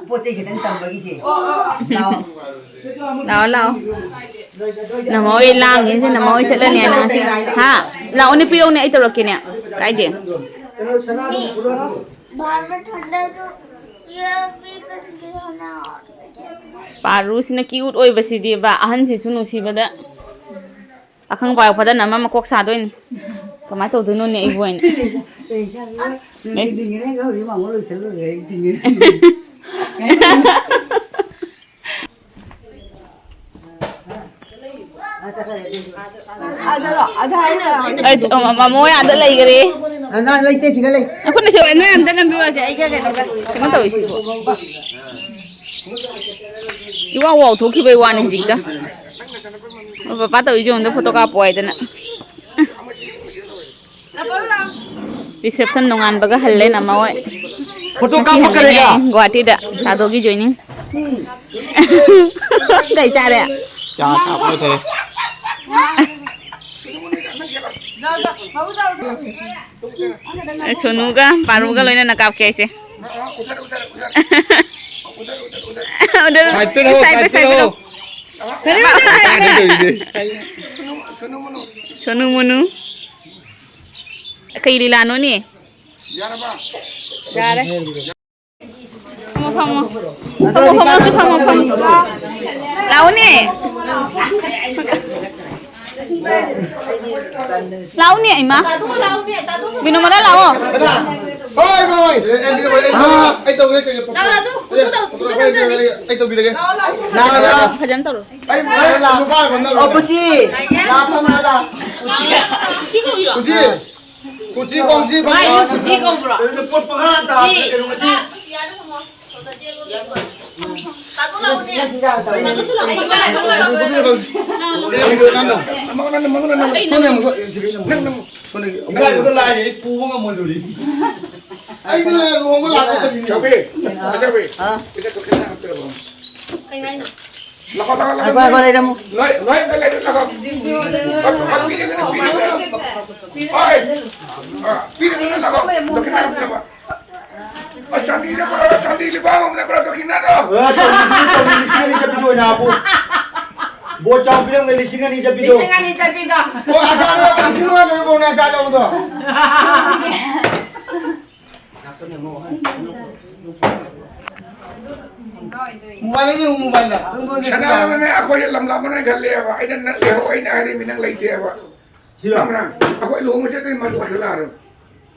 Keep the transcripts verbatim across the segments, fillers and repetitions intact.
ꯄꯣꯠ ꯆꯩ ꯈꯤꯇꯪ ꯇꯝꯕꯒꯤꯁꯦ꯫ ꯂꯥꯛꯑꯣ꯫ ꯂꯥꯛꯑꯣ, ꯂꯥꯛꯑꯣ꯫ ꯅꯃꯥ ꯍꯣꯏ ꯂꯥꯡꯉꯤꯁꯦ, ꯅꯃꯥ ꯍꯣꯏ ꯆꯠꯂꯅꯤ ꯍꯥꯏꯅ ꯉꯁꯤ꯫ ꯍꯥ? ꯂꯥꯛꯑꯣꯅꯦ, ꯄꯤꯔꯛꯎꯅꯦ, ꯑꯩ ꯇꯧꯔꯛꯀꯦꯅꯦ꯫ ꯀꯥꯏꯗꯦ? ꯄꯥꯔꯨꯁꯤꯅ cute ꯑꯣꯏꯕꯁꯤꯗꯤꯕ, ꯑꯍꯟꯁꯤꯁꯨ ꯅꯨꯡꯁꯤꯕꯗ꯫ ꯑꯈꯪ ꯄꯥꯎ ꯐꯗꯅ ꯑꯃ ꯃꯀꯣꯛ ꯁꯥꯗꯣꯏꯅꯤ꯫ ꯀꯃꯥꯏꯅ ꯇꯧꯗꯣꯏꯅꯣꯅꯦ ꯑꯩꯕꯨ ꯑꯣꯏꯅ? ꯑꯦ? ꯑꯩꯁ, ꯑ, ꯃꯃꯣ ꯍꯣꯏ ꯑꯥꯗ ꯂꯩꯈꯔꯦ꯫ ꯑꯉꯥꯡ ꯂꯩꯇꯦ, ꯁꯤꯗ ꯂꯩ꯫ ꯑꯩꯈꯣꯏꯅ ꯁꯤ ꯅꯣꯏ ꯑꯝꯇ ꯅꯝꯕꯤꯔꯣꯁꯦ, ꯑꯩꯒ ꯀꯩꯅꯣꯒ꯫ ꯀꯩꯅꯣ ꯇꯧꯔꯤꯁꯤꯕꯣ? ꯏꯋꯥ ꯋꯥꯎ ꯊꯣꯛꯈꯤꯕꯩ ꯋꯥꯅꯤ ꯍꯧꯖꯤꯛꯇ꯫ ꯃꯣꯏ ꯄꯄꯥ ꯇꯧꯔꯤꯁꯦ ꯌꯦꯡꯉꯨꯗ, ꯐꯣꯇꯣ ꯀꯥꯞꯄꯣ ꯍꯥꯏꯗꯅ꯫ Reception ꯅꯣꯡꯉꯥꯟꯕꯒ ꯍꯜꯂꯦ ꯅꯃꯥ ꯍꯣꯏ꯫ ꯐꯣꯇꯣ ꯉꯁꯤ ꯀꯥꯞꯄ ꯍꯟꯕꯅꯦ ꯀꯔꯤꯒ? ꯒꯨꯍꯥꯇꯤꯗ꯫ ꯇꯥꯗꯣꯒꯤ joining꯫ ꯀꯩ ꯆꯥꯔꯦ? ꯆꯥ ꯆꯥꯕ ꯂꯣꯏꯊꯣꯛꯑꯦ꯫ ꯁꯣꯅꯨꯒ ꯄꯥꯔꯨꯒ ꯂꯣꯏꯅꯅ ꯀꯥꯞꯀꯦ ꯑꯩꯁꯦ꯫ ꯎꯗꯔ, ꯎꯗꯔ, ꯁꯥꯏꯠ ꯄꯤꯔꯛꯑꯣ, ꯁꯥꯏꯠ ꯁꯥꯏꯠ ꯄꯤꯔꯛꯑꯣ, ꯄꯤꯔꯛꯑꯣ꯫ ꯁꯥꯏꯠ ꯄꯤꯔꯛꯑꯣ꯫ ꯀꯔꯤ, ꯀꯔꯤ, ꯀꯔꯤ, ꯀꯔꯤ? ꯁꯣꯅꯨ ꯃꯣꯅꯨ꯫ ꯀꯩ ꯂꯤꯂꯥꯅꯣꯅꯦ? ꯌꯥꯔꯦ꯫ ꯐꯝꯃꯣ, ꯐꯝꯃꯣ꯫ ꯐꯝꯃꯣ, ꯐꯝꯃꯣ, ꯁꯤ ꯐꯝꯃꯣ, ꯐꯝꯃꯣ꯫ ꯂꯥꯛꯎꯅꯦ꯫ ꯂꯥꯛꯎꯅꯦ, ꯏꯃꯥ꯫ ꯕꯤꯅꯣꯃꯗꯥ, ꯂꯥꯛꯑꯣ꯫ ꯍꯣꯏ, ꯍꯣꯏ, ꯍꯣꯏ꯫ ꯑꯩ ꯇꯧꯕꯤꯔꯒꯦ, ꯀꯩꯅꯣ, ꯄꯣꯠꯇꯣ꯫ ꯑꯩ ꯇꯧꯕꯤꯔꯒꯦ꯫ ꯂꯥꯛꯑꯣ, ꯂꯥꯛꯑꯣ꯫ ꯐꯖꯅ ꯇꯧꯔꯣ꯫ ꯑꯩ ꯅꯨꯄꯥ ꯑꯃ ꯅꯪ ꯑꯣ, ꯄꯨꯆꯤ꯫ ꯂꯥꯛꯑꯣ, ꯐꯝꯃꯣ, ꯂꯥꯛꯑꯣ꯫ ꯀꯨꯆꯤ꯫ ꯀꯨꯆꯤ ꯀꯧꯁꯤ, ꯃꯥꯏ ꯐꯝꯃꯣ꯫ ꯀꯨꯆꯤ ꯀꯧꯕ꯭ꯔꯣ? ꯀꯩꯅꯣ, ꯄꯣꯠ ꯄꯪꯍꯥ ꯇꯥꯕꯅꯤ, ꯀꯩꯅꯣ, ꯉꯁꯤ꯫ ꯁꯣꯝꯗ ꯑꯃꯨꯛ, ꯁꯣꯝꯗ ꯑꯃꯨꯛ꯫ ꯏꯕꯥꯅꯤꯗꯣ ꯂꯥꯏꯔꯦ, ꯑꯩ ꯄꯨꯕ ꯉꯝꯃꯣꯏꯗꯧꯔꯤ꯫ ꯑꯩꯗꯤ ꯂꯨꯍꯣꯡꯕ ꯂꯥꯛꯄ ꯇꯜꯂꯤꯅꯦ꯫ ꯆꯧꯕꯤ, ꯆꯧꯕꯤ꯫ ꯍꯥ? ꯄꯩꯁꯥ ꯈꯔ ꯍꯥꯞꯄꯤꯔꯝꯃꯣ꯫ ꯀꯩ ꯍꯥꯏꯅꯣ? ꯂꯥꯛꯑꯣ, ꯂꯥꯛꯑꯣ, ꯂꯥꯛꯑꯣ꯫ ꯉꯥꯏꯈꯣ, ꯉꯥꯏꯈꯣ, ꯂꯩꯔꯝꯃꯣ꯫ ꯂꯣꯏ, ꯂꯣꯏ ꯑꯝꯇ ꯂꯩꯔꯣ, ꯂꯥꯛꯑꯣ꯫ ꯄꯤꯔꯒꯦ, ꯄꯤꯔꯒꯦ꯫ ꯍꯣꯏ꯫ ꯑ, ꯄꯤꯔꯒꯦ, ꯂꯥꯛꯑꯣ꯫ ꯗꯈꯤꯅꯥ ꯄꯤꯔꯕ꯫ ꯑꯁ, ꯆꯥꯟꯗꯤꯗ ꯄꯨꯔꯛꯑꯣ, ꯆꯥꯟꯗꯤ ꯂꯨꯄꯥ ꯑꯃꯃꯝꯗ ꯄꯨꯔꯛꯑꯣ, ꯗꯈꯤꯅꯥꯗꯣ꯫ ꯑ, ꯇꯧꯔꯤꯗꯨꯗꯤ ꯇꯧꯔꯤ, ꯂꯤꯁꯤꯡ ꯑꯅꯤ ꯆꯠꯄꯤꯗꯣ ꯑꯣꯏꯅ ꯍꯥꯄꯨ꯫ ꯕꯣꯠ ꯆꯥꯎ ꯄꯤꯔꯝꯒꯦ, ꯂꯤꯁꯤꯡ ꯑꯅꯤ ꯆꯠꯄꯤꯗꯣ꯫ ꯂꯤꯁꯤꯡ ꯑꯅꯤ ꯆꯠꯄꯤꯗꯣ꯫ ꯑꯣ, ꯑꯆꯥꯔꯗꯣ ꯂꯤꯁꯤꯡ ꯃꯉꯥ ꯂꯩꯕ ꯄꯣꯔꯛꯑꯣꯅꯦ, ꯑꯆꯥꯔ ꯂꯧꯕꯗꯣ꯫ ꯃꯣꯕꯥꯏꯜꯗ ꯌꯦꯡꯉꯨ, ꯃꯣꯕꯥꯏꯜꯗ꯫ ꯅꯪ ꯕꯣꯜ ꯌꯦꯡꯕ ꯁꯅꯥꯗꯅꯅꯦ, ꯑꯩꯈꯣꯏꯁꯦ ꯂꯝ ꯂꯥꯞꯄꯅ ꯈꯜꯂꯦꯕ꯫ ꯑꯩꯅ ꯅꯛ ꯂꯩꯍꯧ, ꯑꯩꯅ ꯍꯥꯏꯔꯤꯃꯤ, ꯅꯪ ꯂꯩꯇꯦꯕ꯫ ꯁꯤꯔꯣ? ꯈꯪꯕ꯭ꯔꯥ? ꯑꯩꯈꯣꯏ ꯂꯨꯍꯣꯡꯕ ꯆꯠꯇꯣꯏ ꯃꯥꯁꯨ ꯀꯩꯁꯨ ꯂꯥꯛꯑꯔꯣꯏ꯫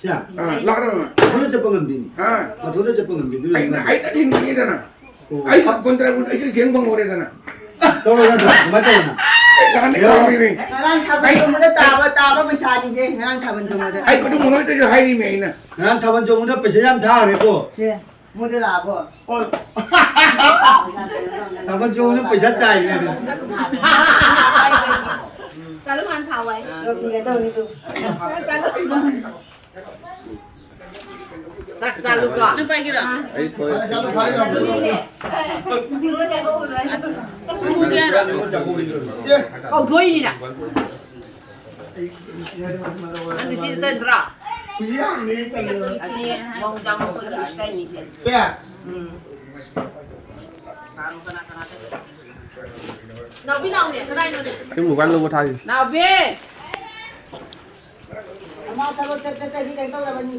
ꯁꯤ? ꯑꯥ, ꯂꯥꯛꯑꯔꯣꯏ꯫ ꯃꯊꯟꯇ ꯆꯠꯄ ꯉꯝꯗꯦꯅꯦ꯫ ꯑꯥ꯫ ꯃꯊꯟꯇ ꯆꯠꯄ ꯉꯝꯗꯦ, ꯑꯗꯨꯅ ꯑꯩꯅ, ꯉꯝꯗꯦ꯫ ꯑꯩꯅ ꯊꯤꯡꯕꯅꯤꯗꯅ꯫ ꯑꯣ꯫ ꯑꯩꯁꯨ ꯀꯨꯟ ꯇꯔꯥ ꯀꯨꯟ ꯑꯩꯁꯨ ꯊꯦꯡ ꯐꯪꯍꯧꯔꯦꯗꯅ꯫ ꯇꯧꯔꯣ, ꯅꯠꯇ꯭ꯔꯣ? ꯑꯗꯨꯃꯥꯏꯅ ꯇꯧꯔꯣ ꯅꯪ꯫ ꯑꯦ, ꯂꯥꯛꯑꯅꯤ ꯑꯩ ꯈꯪꯉꯤꯃꯤ꯫ ꯉꯔꯥꯡ ꯊꯥꯕꯜ ꯑꯩ ꯆꯣꯡꯕꯗ ꯇꯥꯕ, ꯇꯥꯕ ꯄꯩꯁꯥꯅꯤꯁꯦ, ꯉꯔꯥꯡ ꯊꯥꯕꯜ ꯆꯣꯡꯕꯗ꯫ ꯑꯩ ꯀꯩꯅꯣ ꯃꯣꯏꯗꯁꯨ ꯍꯥꯏꯔꯤꯃꯤ ꯑꯩꯅ꯫ ꯉꯔꯥꯡ ꯊꯥꯕꯜ ꯆꯣꯡꯕꯗ ꯄꯩꯁꯥ ꯌꯥꯝ ꯊꯥꯈ꯭ꯔꯦꯀꯣ꯫ ꯁꯦ, ꯃꯣꯏꯗ ꯂꯥꯛꯑꯕꯣ? ꯑꯣ꯫ ꯊꯥꯕꯜ ꯆꯣꯡꯕꯗ ꯄꯩꯁꯥ ꯆꯥꯏꯔꯦ꯫ ꯆꯠꯂꯨ ꯍꯥꯟꯅ ꯊꯥꯎ ꯍꯥꯏ꯫ ꯂꯣꯏꯈꯤꯒꯦ ꯇꯧꯅꯤ ꯇꯨ꯫ ꯆꯠꯂꯨ꯫ ꯆꯥꯛ ꯆꯥꯂꯨꯀꯣ꯫ ꯅꯪ ꯄꯥꯏꯒꯦꯔꯣ? ꯑꯩ ꯊꯣꯛꯑꯦ꯫ ꯄꯨꯒꯦ ꯍꯥꯏꯔꯣ? ꯀꯧꯊꯣꯛꯏꯅꯤꯅ꯫ ꯅꯪ ꯗ꯭ꯌꯨꯇꯤ ꯆꯠꯇꯣꯏ ꯅꯠꯇ꯭ꯔꯣ? ꯑꯗꯨꯗꯤ ꯃꯧ ꯆꯥꯃ ꯈꯣꯠꯂ ꯀꯩꯅꯤꯁꯦ꯫ ꯎꯝ꯫ ꯅꯥꯎꯕꯤ ꯂꯥꯎꯅꯦ, ꯀꯗꯥꯏꯅꯣꯅꯦ? ꯑꯩ ꯃꯣꯕꯥꯏꯜ ꯂꯧꯕ ꯊꯥꯒꯦ꯫ ꯅꯥꯎꯕꯤ! ꯑꯃ ꯊꯕꯛ ꯆꯠ ꯆꯠꯇ꯭ꯔꯗꯤ ꯀꯩꯅꯣ ꯇꯧꯔꯕꯅꯤ꯫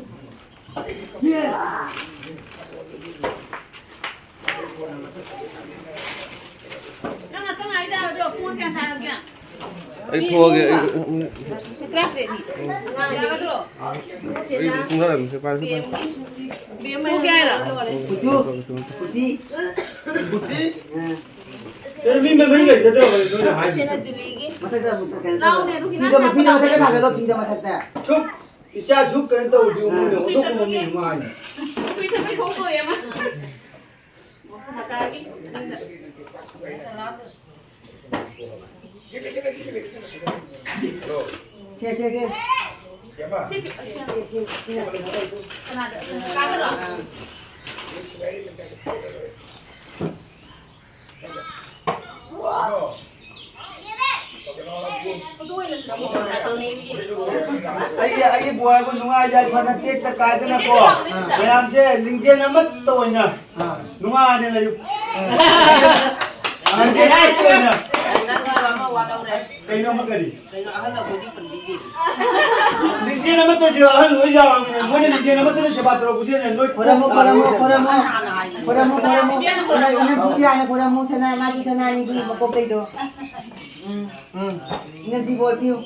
ꯅꯪ ꯉꯥꯛꯇ ꯉꯥꯏ ꯇꯥꯔꯗ꯭ꯔꯣ? ꯄꯨꯡ ꯀꯌꯥ ꯇꯥꯔꯒꯦ? ꯑꯩ ꯊꯣꯛꯑꯒꯦ, ꯑꯩ, ꯄꯨꯡ ꯇꯔꯥꯇꯔꯦꯠꯅꯤ꯫ ꯌꯥꯒꯗ꯭ꯔꯣ? ꯑꯩ ꯄꯨꯡ ꯇꯔꯥ ꯑꯗꯨꯝ ꯄꯥꯏꯔꯁꯨ ꯄꯥꯏ꯫ ꯄꯨꯡ ꯀꯌꯥ ꯍꯥꯏꯔꯣ? ꯀꯨꯆꯨ, ꯀꯨꯆꯤ, ꯀꯨꯆꯤ꯫ ꯀꯩꯅꯣ ꯃꯤ ꯃꯃꯤꯡ ꯂꯩꯖꯗ꯭ꯔꯕꯅꯦ ꯅꯣꯏꯅ ꯍꯥꯏꯁꯦ꯫ ꯁꯤꯅ ꯖꯨꯂꯤꯒꯤ꯫ ꯃꯊꯛꯇ ꯑꯃꯨꯛ ꯊꯥꯡꯒꯠꯂꯣ꯫ ꯂꯥꯎꯅꯦ, ꯑꯗꯨ ꯍꯤꯗꯥꯛ ꯐꯤꯗ, ꯐꯤꯗ ꯆꯥꯕ ꯃꯊꯛꯇ ꯂꯥꯎꯅꯦ꯫ ꯊꯥꯡꯒꯠꯂꯣ, ꯐꯤꯗ ꯃꯊꯛꯇ꯫ ꯁꯨꯝ ꯏꯆꯥ ꯁꯨꯝ ꯀꯩꯅꯣ ꯇꯧꯕꯁꯤ ꯃꯣꯏꯅ ꯑꯣꯟꯊꯣꯛꯄ ꯃꯃꯤꯡ ꯃꯥꯅꯤ꯫ ꯀꯨꯏ ꯆꯠꯄꯩ ꯈꯣꯡ ꯇꯣꯛꯑꯦ ꯑꯃ꯫ ꯁꯦ, ꯁꯦ, ꯁꯦ꯫ ꯁꯤ, ꯁꯤ, ꯁꯤ, ꯁꯤ, ꯁꯤ꯫ ꯀꯅꯥꯗ? ꯀꯥꯗꯔꯣ? ꯑꯩꯒꯤ, ꯑꯩꯒꯤ ꯕꯣꯏ ꯍꯥꯏꯕꯨ ꯅꯨꯡꯉꯥꯏ ꯌꯥꯏꯐꯅ ꯇꯦꯛꯇ ꯀꯥꯏꯗꯅꯀꯣ, ꯃꯌꯥꯝꯁꯦ ꯂꯤꯡꯖꯦꯜ ꯑꯃꯠꯇ ꯑꯣꯏꯅ ꯑꯥ꯫ ꯅꯨꯡꯉꯥꯏꯅ ꯂꯩꯌꯨ꯫ ꯑꯥ꯫ ꯂꯤꯡꯖꯦꯜ ꯑꯃꯠꯇ ꯑꯣꯏꯅ꯫ ꯀꯩꯅꯣ ꯑꯃ ꯀꯔꯤ? ꯂꯤꯡꯖꯦꯜ ꯑꯃꯠꯇꯁꯨ ꯑꯍꯜ ꯂꯣꯏ ꯌꯥꯎꯔꯕꯅꯦ꯫ ꯃꯣꯏꯅ ꯂꯤꯡꯖꯦꯜ ꯑꯃꯠꯇꯅ ꯁꯦꯕꯥ ꯇꯧꯔꯛꯄꯁꯦ ꯅꯣꯏ ꯀꯣꯛ ꯈꯣꯏꯔꯝꯃꯨ, ꯈꯣꯏꯔꯝꯃꯨ, ꯁꯥꯔꯣꯏ꯫ ꯈꯣꯏꯔꯝꯃꯨ꯫ ꯈꯣꯏꯔꯝꯃꯨ, ꯈꯣꯏꯔꯝꯃꯨ꯫ ꯏꯅꯝ-, ꯏꯅꯝꯁꯤꯁꯨ ꯌꯥꯅ ꯈꯣꯏꯔꯝꯃꯨ, ꯁꯅꯥ, ꯃꯥꯁꯨ ꯁꯅꯥꯅꯤꯒꯤ ꯃꯀꯣꯛꯇꯩꯗꯣ꯫ ꯎꯝ꯫ ꯎꯝ꯫ ꯏꯅꯝꯁꯤꯕꯨ ꯑꯣꯏꯕꯤꯌꯨ꯫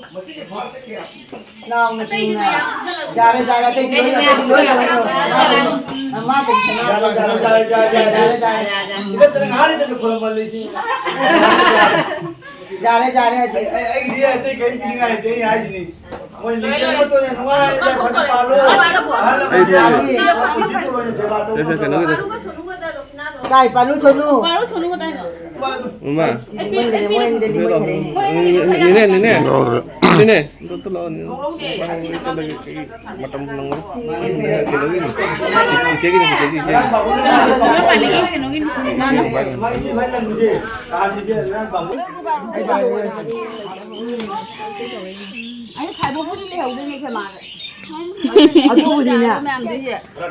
ꯂꯥꯎꯅ ꯊꯦꯡꯅ꯫ ꯌꯥꯔꯦ, ꯌꯥꯔꯦ, ꯑꯇꯩꯗꯤ ꯂꯣꯏ, ꯑꯇꯩꯗꯤ ꯂꯣꯏ ꯌꯥꯔꯦ꯫ ꯃꯥ ꯀꯔꯤ ꯁꯅꯥ? ꯌꯥꯔꯦ, ꯌꯥꯔꯦ, ꯌꯥꯔꯦ, ꯌꯥꯔꯦ, ꯌꯥꯔꯦ꯫ ꯌꯥꯔꯦ, ꯌꯥꯔꯦ꯫ ꯏꯀꯠꯇꯅ ꯉꯥꯏꯍꯥꯛ ꯂꯩꯇꯅ ꯈꯨꯔꯨꯝꯃꯜꯂꯤꯁꯤ꯫ ꯌꯥꯔꯦ, ꯌꯥꯔꯦ, ꯍꯧꯖꯤꯛ꯫ ꯑꯩ, ꯑꯩ, ꯑꯩꯒꯤꯗꯤ ꯑꯇꯩ ꯀꯔꯤꯝ ꯄꯤꯅꯤꯡꯉꯥꯏ ꯂꯩꯇꯦ, ꯑꯩ ꯍꯥꯏꯁꯤꯅꯤ꯫ ꯃꯣꯏ ꯂꯤꯡꯖꯦꯜ ꯑꯃꯠꯇ ꯑꯣꯏꯅ ꯅꯨꯡꯉꯥꯏꯅ ꯌꯥꯏꯐꯅ ꯄꯥꯜꯂꯣ꯫ ꯑꯍꯜ ꯂꯃꯟ ꯑꯩ, ꯑꯩ, ꯃꯌꯥꯝ ꯄꯨꯟꯁꯤ ꯇꯨꯡꯑꯣꯏꯅ ꯁꯦꯕꯥ ꯇꯧꯕ ꯑꯩ, ꯑꯩ, ꯀꯩꯅꯣꯒꯤꯗꯣ꯫ ꯀꯥꯏ ꯄꯥꯜꯂꯨ ꯁꯣꯅꯨ? ꯄꯥꯜꯂꯨ ꯁꯣꯅꯨ ꯀꯗꯥꯏꯅꯣ? ꯎꯃꯥ꯫ ꯁꯤꯗꯤ ꯃꯣꯏ ꯂꯩꯔꯦ, ꯃꯣꯏ ꯑꯅꯤꯗ ꯃꯣꯏ ꯂꯩꯔꯦ꯫ ꯅꯤꯅꯦ, ꯅꯤꯅꯦ꯫ ꯅꯤꯅꯦ, ꯑꯝꯇ ꯂꯥꯛꯑꯣ, ꯅꯤꯅꯦ꯫ ꯆꯠꯂꯒꯦ, ꯑꯩ ꯃꯇꯝ ꯅꯪꯉꯣꯏ꯫ ꯀꯩꯅꯣꯒꯤꯅꯤ꯫ ꯆꯤꯆꯦꯒꯤꯅꯤ, ꯆꯤꯆꯦꯒꯤ, ꯆꯤꯆꯦꯒꯤ꯫ ꯑꯗꯨꯕꯨꯗꯤꯅꯦ,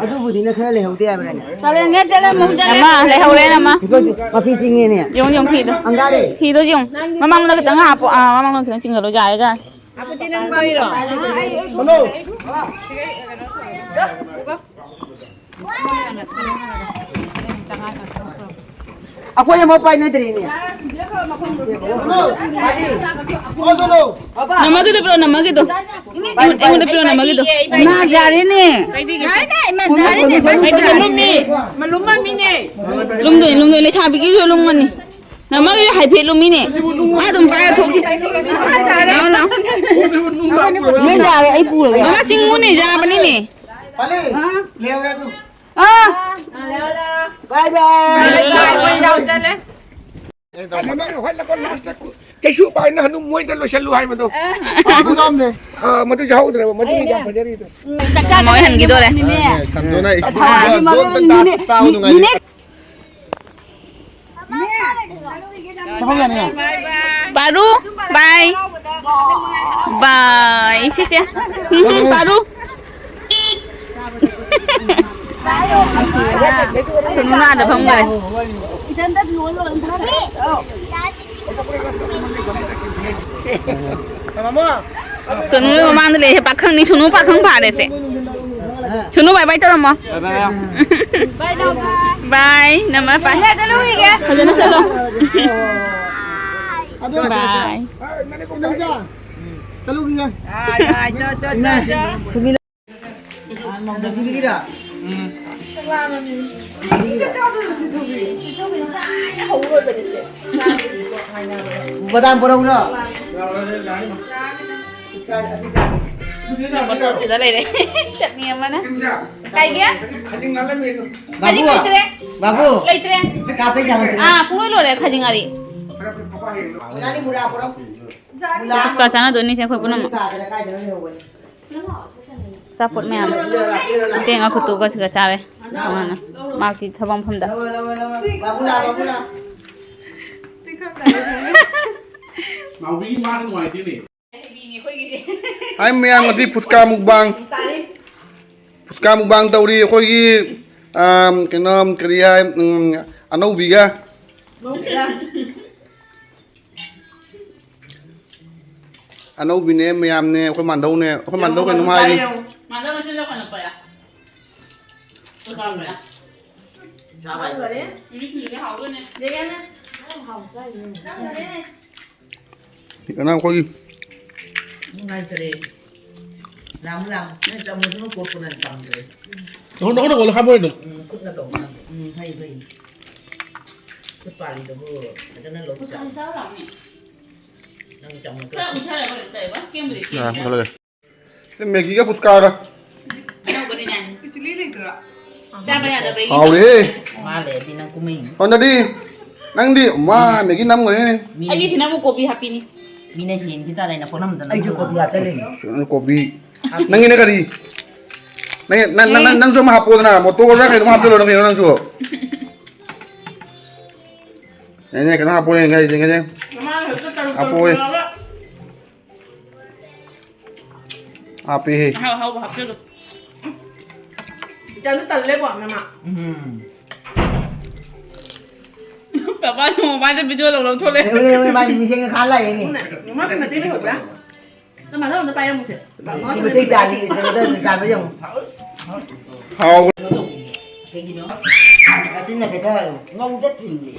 ꯑꯗꯨꯕꯨꯗꯤꯅꯦ ꯈꯔ ꯂꯩꯍꯧꯗꯦ ꯍꯥꯏꯕ꯭ꯔꯥꯅꯦ? ꯆꯠꯂꯦꯅꯦ, ꯆꯠꯂꯦ, ꯑꯃꯨꯛ ꯆꯠꯂꯦ꯫ ꯅꯃꯥ, ꯂꯩꯍꯧꯔꯦ, ꯅꯃꯥ꯫ ꯐꯤꯗꯣ ꯃꯄꯤ ꯆꯤꯡꯉꯦꯅꯦ꯫ ꯌꯦꯡꯉꯨ, ꯌꯦꯡꯉꯨ, ꯐꯤꯗꯣ꯫ ꯑꯪꯒꯥꯔꯦ꯫ ꯐꯤꯗꯣ ꯌꯦꯡꯉꯨ꯫ ꯃꯃꯥꯡꯂꯣꯝꯗ ꯈꯤꯇꯪ ꯍꯥꯞꯄꯣ꯫ ꯑꯥ, ꯃꯃꯥꯡꯂꯣꯝꯗ ꯈꯤꯇꯪ ꯆꯤꯡꯈꯠꯂꯣ, ꯌꯥꯔꯦ, ꯌꯥꯔꯦ꯫ ꯑꯄꯨꯆꯤ ꯅꯪ ꯄꯥꯏꯔꯣ? ꯁꯣꯅꯣ꯫ ꯑꯩꯈꯣꯏ ꯑꯃ ꯄꯥꯏꯅꯗ꯭ꯔꯤꯅꯦ꯫ ꯁꯣꯅꯣ꯫ ꯁꯣꯅꯣ꯫ ꯅꯃꯒꯤꯗꯣ ꯄꯤꯔꯛꯑꯣ, ꯅꯃꯒꯤꯗꯣ꯫ ꯑꯩꯉꯣꯟꯗ ꯄꯤꯔꯛꯑꯣ, ꯅꯃꯒꯤꯗꯣ꯫ ꯏꯃꯥ, ꯌꯥꯔꯦꯅꯦ꯫ ꯌꯥꯔꯦꯅꯦ, ꯏꯃꯥ, ꯌꯥꯔꯦꯅꯦ꯫ ꯑꯩꯗꯤ ꯂꯨꯝꯃꯤ꯫ ꯃꯂꯨꯝ ꯃꯝꯃꯤꯅꯦ꯫ ꯂꯨꯝꯗꯣꯏꯅꯤ, ꯂꯨꯝꯗꯣꯏꯅꯤ꯫ ꯂꯩꯁꯥꯕꯤꯒꯤꯁꯨ ꯂꯨꯝꯒꯅꯤ꯫ ꯅꯃꯒꯤꯁꯨ ꯍꯥꯏꯐꯦꯠ ꯂꯨꯝꯃꯤꯅꯦ꯫ ꯃꯥ ꯑꯗꯨꯝ ꯄꯥꯏꯔ ꯊꯣꯛꯈꯤ꯫ ꯂꯥꯎ, ꯂꯥꯎ꯫ ꯌꯦꯟ ꯇꯥꯔꯦ, ꯑꯩ ꯄꯨꯔꯒꯦ꯫ ꯃꯃꯥ ꯆꯤꯡꯉꯨꯅꯦ, ꯌꯥꯕꯅꯤꯅꯦ꯫ ꯄꯥꯂꯤ, ꯑꯥ꯫ ꯂꯦꯎꯔꯦ ꯑꯗꯨ꯫ ꯑꯥ꯫ ꯕꯥꯏ ꯕꯥꯏ꯫ ꯕꯥꯏ ꯕꯥꯏ, ꯃꯣꯏ ꯌꯥꯎ ꯆꯠꯂꯦ꯫ ꯅꯃꯒꯤ ꯍꯣꯠꯅꯕ ꯂꯥꯁꯇ ꯆꯩꯁꯨ ꯄꯥꯏꯅ ꯍꯅꯨ ꯃꯣꯏꯗ ꯂꯣꯏꯁꯜꯂꯨ ꯍꯥꯏꯕꯗꯣ꯫ ꯑꯗꯨ ꯌꯥꯎꯔꯝꯗꯦ꯫ ꯑꯥ, ꯃꯗꯨ ꯌꯥꯎꯍꯧꯗ꯭ꯔꯕ, ꯃꯗꯨꯅꯤ ꯌꯥꯝ ꯐꯖꯔꯤꯗꯣ꯫ ꯆꯥꯛ ꯆꯥꯗꯕ ꯃꯣꯏ ꯍꯟꯈꯤꯗꯣꯔꯦ꯫ ꯅꯨꯃꯤꯠꯅꯦ꯫ ꯊꯝꯗꯣꯏꯅ ꯑꯩ ꯑꯗꯨ ꯍꯥꯏꯗꯤ ꯃꯔꯨꯞ ꯑꯗꯨ ꯑꯝꯇ ꯃꯤꯅꯤꯠ, ꯇꯥ-, ꯇꯥꯕ ꯅꯨꯡꯉꯥꯏꯔꯤ꯫ ꯃꯤꯅꯤꯠ ꯆꯥꯍꯧ ꯌꯥꯅꯤ꯫ ꯄꯥꯔꯨ꯫ ꯕꯥꯏ꯫ ꯕꯥꯏ꯫ ꯁꯤꯁꯦ꯫ ꯄꯥꯔꯨ꯫ ꯁꯣꯅꯨꯅ ꯑꯥꯗ ꯐꯝꯈꯔꯦ꯫ ꯁꯣꯅꯨ ꯃꯃꯥꯡꯗ ꯂꯩꯁꯦ ꯄꯥꯈꯪꯅꯤ꯫ ꯁꯣꯅꯨ ꯄꯥꯈꯪ ꯐꯥꯔꯦꯁꯦ꯫ ꯁꯣꯅꯨ ꯕꯥꯏ ꯕꯥꯏ ꯇꯧꯔꯝꯃꯣ꯫ ꯕꯥꯏ꯫ ꯅꯃ ꯄꯥꯏ꯫ ꯐꯖꯅ ꯆꯠꯂꯣ꯫ ꯕꯥꯏ꯫ ꯆꯠꯂꯨꯈꯤꯒꯦ꯫ ꯁꯨꯃꯤꯂꯥ꯫ ꯕꯗꯥꯝ ꯄꯨꯔꯛꯎꯔꯣ? ꯁꯤꯗ ꯂꯩꯔꯦ꯫ ꯆꯠꯅꯤ ꯑꯃꯅ꯫ ꯀꯥꯏꯒꯦ? ꯕꯥꯕꯨ, ꯈꯖꯤꯡ ꯂꯩꯇ꯭ꯔꯦ꯫ ꯕꯥꯕꯨ, ꯂꯩꯇ꯭ꯔꯦ꯫ ꯀꯥꯞꯇꯩ ꯆꯥꯕ꯫ ꯑꯥ, ꯄꯨꯡꯂꯣꯏ ꯂꯣꯏꯔꯦ ꯈꯖꯤꯡ ꯉꯥꯔꯤ꯫ ꯄꯨꯁꯀꯥ ꯆꯥꯟꯅꯗꯣꯏꯅꯤꯁꯦ ꯑꯩꯈꯣꯏ ꯄꯨꯝꯅꯃꯛ꯫ ꯑꯆꯥꯄꯣꯠ ꯃꯌꯥꯝꯁꯦ꯫ ꯏꯇꯩ ꯉꯥ ꯈꯨꯠꯇꯨꯒ ꯁꯤꯒ ꯆꯥꯔꯦ꯫ ꯇꯣꯉꯥꯟꯅ꯫ ꯃꯍꯥꯛꯇꯤ ꯊꯕꯛ ꯃꯐꯝꯗ꯫ ꯅꯥꯎꯕꯤꯒꯤ ꯃꯥ ꯅꯨꯡꯉꯥꯏꯇꯦꯅꯦ꯫ ꯍꯥꯏ ꯃꯌꯥꯝ, ꯉꯁꯤ ꯐꯨꯠꯀꯥ ꯃꯨꯛꯕꯥꯡ꯫ ꯐꯨꯠꯀꯥ ꯃꯨꯛꯕꯥꯡ ꯇꯧꯔꯤ ꯑꯩꯈꯣꯏꯒꯤ, ꯑꯥꯝ, ꯀꯩꯅꯣ, ꯀꯔꯤ ꯍꯥꯏ, ꯎꯝ, ꯑꯅꯧꯕꯤꯒ꯫ ꯑꯅꯧꯕꯤꯅꯦ, ꯃꯌꯥꯝꯅꯦ, ꯑꯩꯈꯣꯏ ꯃꯥꯟꯗꯧꯅꯦ, ꯑꯩꯈꯣꯏ ꯃꯥꯟꯗꯧ ꯀꯩꯅꯣꯝ ꯍꯥꯏꯔꯤ꯫ ꯃꯥꯟꯗꯧ ꯃꯁꯤꯡꯗꯣ ꯀꯩꯅꯣ ꯄꯣꯔꯛꯑꯦ꯫ ꯆꯥꯕ ꯍꯥꯏꯕ꯫ ꯍꯥꯎꯔꯦ꯫ ꯅꯨꯃꯤꯠ ꯁꯤꯡꯖꯨꯗꯤ ꯍꯥꯎꯗꯣꯏꯅꯦ꯫ ꯌꯦꯡꯉꯦꯅꯦ꯫ ꯍꯥꯎ ꯆꯥꯏꯅꯦ꯫ ꯆꯪꯈ꯭ꯔꯦ꯫ ꯀꯅꯥ ꯑꯩꯈꯣꯏꯒꯤ ꯅꯨꯡꯉꯥꯏꯇꯔꯦ꯫ ꯂꯥꯝꯃꯨ, ꯂꯥꯝꯃꯨ꯫ ꯅꯪ ꯆꯥꯃꯁꯇꯨꯅ ꯀꯣꯠꯄꯅ ꯄꯥꯝꯗ꯭ꯔꯦ꯫ ꯅꯈꯨꯠꯅ, ꯅꯈꯨꯠꯅ ꯀꯣꯠꯂꯣ, ꯍꯥꯞꯄꯣꯏꯅꯣ꯫ ꯎꯝ, ꯈꯨꯠꯅ ꯇꯧꯕꯅ꯫ ꯎꯝ, ꯐꯩ, ꯐꯩ꯫ ꯈꯨꯠ ꯄꯥꯜꯂꯤꯗꯨꯕꯨ ꯐꯖꯅ ꯂꯧꯕ ꯖꯥꯠꯅꯤ꯫ ꯅꯪꯒꯤ ꯆꯥꯃꯁꯇꯣ꯫ ꯈꯔ ꯎꯟꯊꯔꯒ ꯀꯩꯅꯣ ꯇꯧꯋꯦꯕ, ꯀꯦꯝꯕꯨꯗꯤ ꯀꯦꯝꯃꯦ꯫ ꯁꯤ ꯃꯦꯒꯤꯒ ꯐꯨꯠꯀꯥꯒ꯫ ꯑꯅꯧꯕꯅꯤꯅ꯫ ꯏꯆꯤꯂꯤ ꯂꯩꯇ꯭ꯔꯥ? ꯆꯥꯕ ꯌꯥꯗꯕꯒꯤ꯫ ꯍꯥꯎꯔꯦꯍꯦ꯫ ꯃꯥ ꯂꯩꯔꯗꯤ ꯅꯪ ꯀꯨꯝꯍꯩꯅꯤ꯫ ꯁꯣꯝꯗꯗꯤ ꯅꯪꯗꯤ ꯃꯥ ꯃꯦꯒꯤ ꯅꯝꯈ꯭ꯔꯦꯅꯦ꯫ ꯃꯤꯅ ꯑꯩꯒꯤꯁꯤꯅ ꯑꯃꯨꯛ ꯀꯣꯕꯤ ꯍꯥꯞꯄꯤꯅꯤ꯫ ꯃꯤꯅ ꯍꯦꯟꯈꯤ ꯇꯥꯔꯦ, ꯅꯈꯣꯡ ꯅꯝꯗꯅ ꯑꯩꯁꯨ ꯀꯣꯕꯤ ꯍꯥꯞꯆꯜꯂꯤꯅꯤ꯫ ꯀꯣꯕꯤ꯫ ꯅꯪꯒꯤꯅ ꯀꯔꯤ? ꯅꯪ, ꯅꯪ, ꯅꯪ, ꯅꯪ, ꯅꯪꯁꯨ ꯑꯃ ꯍꯥꯞꯄꯣꯗꯅ, ꯃꯣꯇꯣꯔꯔ ꯀꯩꯅꯣꯝ ꯍꯥꯞꯆꯜꯂꯣ, ꯀꯩꯅꯣ ꯅꯪꯁꯨ꯫ ꯑꯩꯅ ꯀꯩꯅꯣ ꯍꯥꯞꯄꯣꯅꯦ ꯉꯥꯏꯁꯦ ꯉꯥꯏꯁꯦ꯫ ꯃꯃꯥꯡ ꯈꯛꯇ ꯇꯔꯨꯛ ꯍꯥꯞꯄꯣꯏ꯫ ꯇꯔꯨꯛ ꯌꯥꯎꯔ꯫ ꯍꯥꯞꯄꯦꯍꯦ꯫ ꯑꯍꯥꯎ ꯑꯍꯥꯎꯕ ꯍꯥꯞꯆꯜꯂꯨ꯫ ꯏꯆꯥꯗꯣ ꯇꯜꯂꯦꯀꯣ ꯃꯃꯥ꯫ ꯎꯝ꯫ ꯄꯄꯥ ꯃꯃꯥꯏꯗ video ꯂꯧ ꯂꯧ ꯊꯣꯛꯂꯛꯑꯦ꯫ ꯂꯩꯍꯧꯔꯦ, ꯂꯩꯍꯧꯔꯦ, ꯃꯥꯏ ꯃꯤꯡꯁꯦꯟꯒ ꯈꯥ ꯂꯥꯛꯑꯦꯅꯦ꯫ ꯃꯃꯥ ꯃꯇꯦꯛ ꯂꯩꯍꯧꯕ꯭ꯔꯥ? ꯅꯃꯥꯗ ꯑꯝꯇ ꯄꯥꯏꯔꯝꯃꯨꯁꯦ꯫ ꯁꯤ ꯃꯇꯩ ꯆꯥꯅꯤ, ꯀꯩꯅꯣꯗ ꯑꯗꯨꯝ ꯆꯥꯕ ꯌꯦꯡꯉꯨ꯫ ꯍꯥꯎ꯫ ꯀꯩꯒꯤꯅꯣ? ꯃꯇꯤꯟꯅ ꯄꯦꯊꯔꯣ꯫ ꯉꯧꯗ ꯊꯤꯜꯂꯤ꯫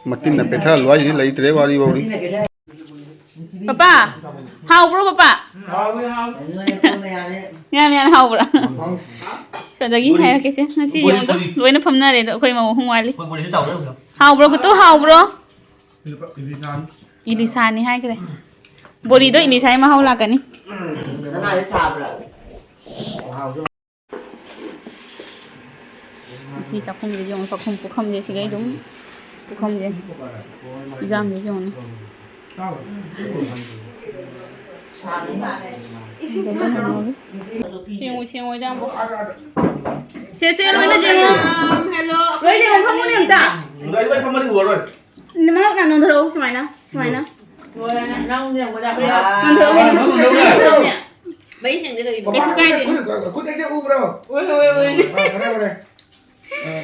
ꯃꯇꯤꯟꯅ ꯄꯦꯊꯍꯜꯂꯨ ꯍꯥꯏꯁꯤꯗꯤ ꯂꯩꯇ꯭ꯔꯦ ꯋꯥꯔꯤ ꯋꯥꯔꯤ꯫ ꯃꯇꯤꯟꯅ ꯄꯦꯊꯔꯣ꯫ ꯄꯄꯥ, ꯍꯥꯎꯕ꯭ꯔꯣ ꯄꯄꯥ? ꯍꯥꯎꯋꯦ, ꯍꯥꯎꯋꯦ꯫ ꯌꯥꯝ ꯌꯥꯝ ꯍꯥꯎꯕ꯭ꯔꯥ? ꯁꯤꯗꯒꯤ ꯍꯥꯏꯔꯛꯀꯦꯁꯦ꯫ ꯉꯁꯤ ꯌꯦꯡꯉꯨꯗꯣ, ꯂꯣꯏꯅ ꯐꯝꯅꯔꯦ ꯑꯗꯣ ꯑꯩꯈꯣꯏ ꯃꯧ ꯑꯍꯨꯝ ꯋꯥꯠꯂꯤ꯫ ꯍꯥꯎꯕ꯭ꯔꯣ ꯀꯨꯇꯨ, ꯍꯥꯎꯕ꯭ꯔꯣ? ꯏꯂꯤꯁꯥꯅꯤ ꯍꯥꯏꯈ꯭ꯔꯦ꯫ ꯕꯣꯔꯤꯗꯣ ꯏꯂꯤꯁꯥꯒꯤ ꯃꯍꯥꯎ ꯂꯥꯛꯀꯅꯤ꯫ ꯀꯅꯥꯗ ꯁꯥꯕ꯭ꯔꯥ? ꯁꯤ ꯆꯥꯛꯈꯨꯝꯁꯦ ꯌꯦꯡꯉꯨ, ꯆꯥꯛꯈꯨꯝ ꯄꯨꯈꯝꯁꯦ ꯁꯤꯒꯩ ꯑꯗꯨꯝ, ꯄꯨꯈꯝꯁꯦ, ꯏꯟꯖꯥꯡꯁꯦ ꯌꯦꯡꯉꯨꯅꯦ꯫ ꯁꯦꯡꯉꯨ, ꯁꯦꯡꯉꯨ, ꯏꯟꯖꯥꯡꯕꯨ꯫ ꯁꯦ, ꯁꯦ, ꯂꯣꯏꯅ ꯁꯦꯡꯉꯣ꯫ ꯂꯣꯏ ꯁꯦꯡꯉꯣ, ꯐꯝꯃꯨꯅꯦ ꯑꯝꯇ꯫ ꯃꯉꯛ ꯅꯥ ꯅꯣꯟꯊꯔꯛꯎ, ꯁꯨꯃꯥꯏꯅ, ꯁꯨꯃꯥꯏꯅ꯫ ꯅꯣꯟꯊꯔꯛꯎ, ꯅꯣꯟꯊꯔꯛꯎ꯫ ꯀꯩꯁꯨ ꯀꯥꯏꯗꯦ꯫ ꯈꯨꯠ, ꯈꯨꯠ ꯍꯦꯛꯇ ꯎꯕ꯭ꯔꯣ? ꯎꯏ, ꯎꯏ, ꯎꯏ꯫ ꯑꯥ, ꯐꯔꯦ, ꯐꯔꯦ꯫ ꯑꯥ꯫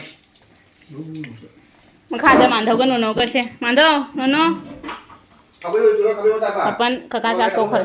ꯃꯈꯥꯗ ꯃꯥꯟꯙꯧꯒ ꯅꯣꯅꯣꯒꯁꯦ꯫ ꯃꯥꯟꯙꯧ, ꯅꯣꯅꯣ꯫ ꯄꯥꯄꯟ ꯀꯀꯥ ꯆꯥꯛ ꯇꯣꯛꯈ꯭ꯔꯦ꯫